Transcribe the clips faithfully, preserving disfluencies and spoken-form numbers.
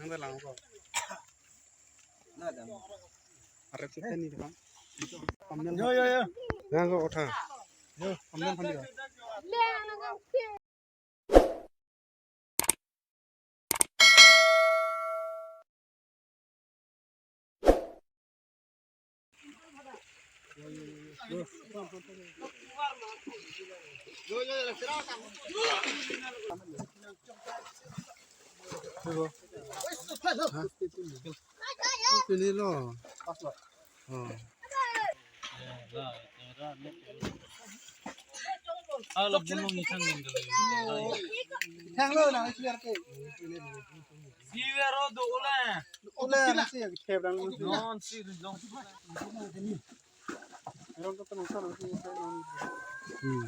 Nang lang ko. Are kita ni kan. Yo, yo, yo. Nang ko otha. Yo, ambil kan dia. Pini lo. Oh. Hala bunong isang ninggal. Thang lo na, siar ke. Siar do ule. Ule na si ke thep dang. Non si dong. Rong ka tanong sa si. Hmm.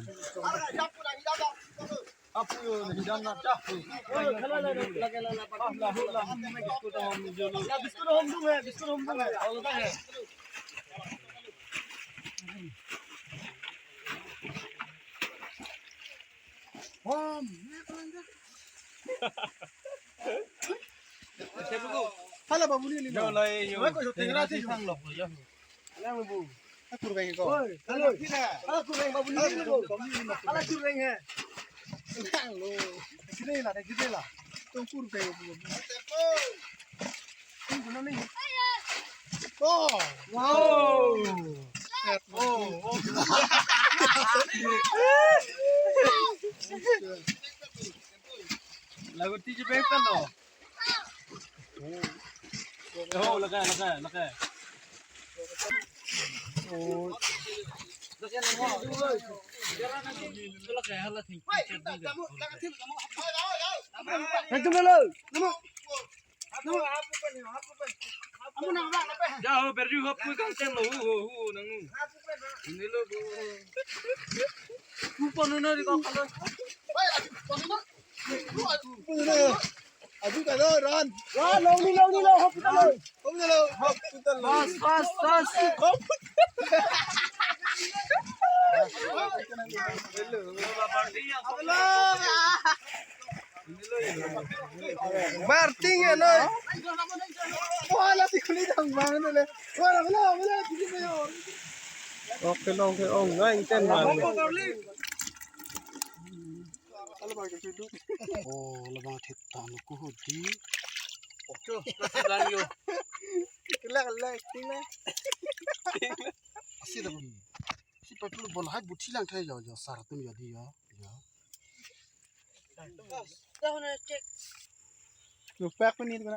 Apu yo, hidan na cha. Biskut hom dung hai, biskut hom dung hai. Aur kya hai? Hala babu ni ni. Yo, lai, yo. Yo, ko tengra si sang lo, yo. Hala babu. Hala kurveng ko. Oi, hala. Hala kurveng babu ni ni lo. Hala kurveng hai. Sang lo. Sini la, sini la. Tung kurveng babu. Oh. Wow. Oh, oh. Lagu tiji bengkan lo. Oh, laga, laga, laga. Oh. Laga, laga. Ekdom lo. Ja ho, berju ho, pu kang tem lo, hu, hu, hu, nang nu. Ini lo, hu. Hu pon nu, nu, di kau kalau. Aju ka lo, ran. Ran, long ni, long ni, long, hospital lo. Hospital lo, hospital lo. Fast, fast, fast. Hello. Hello. Barting ya, no? Wala si kuli dang bang, no, le. Wala, wala, wala, sini pe yo. Okay, long ke ong, nang ten bang. Oh, labang thek tan ko hodi. Okay, lang yo. Kala, kala, tingla. Asi da bang. Si patul bol hai buthi lang thai yo, yo, sar tum yo di yo, yo. Dah na check. Lupak pun ni kena.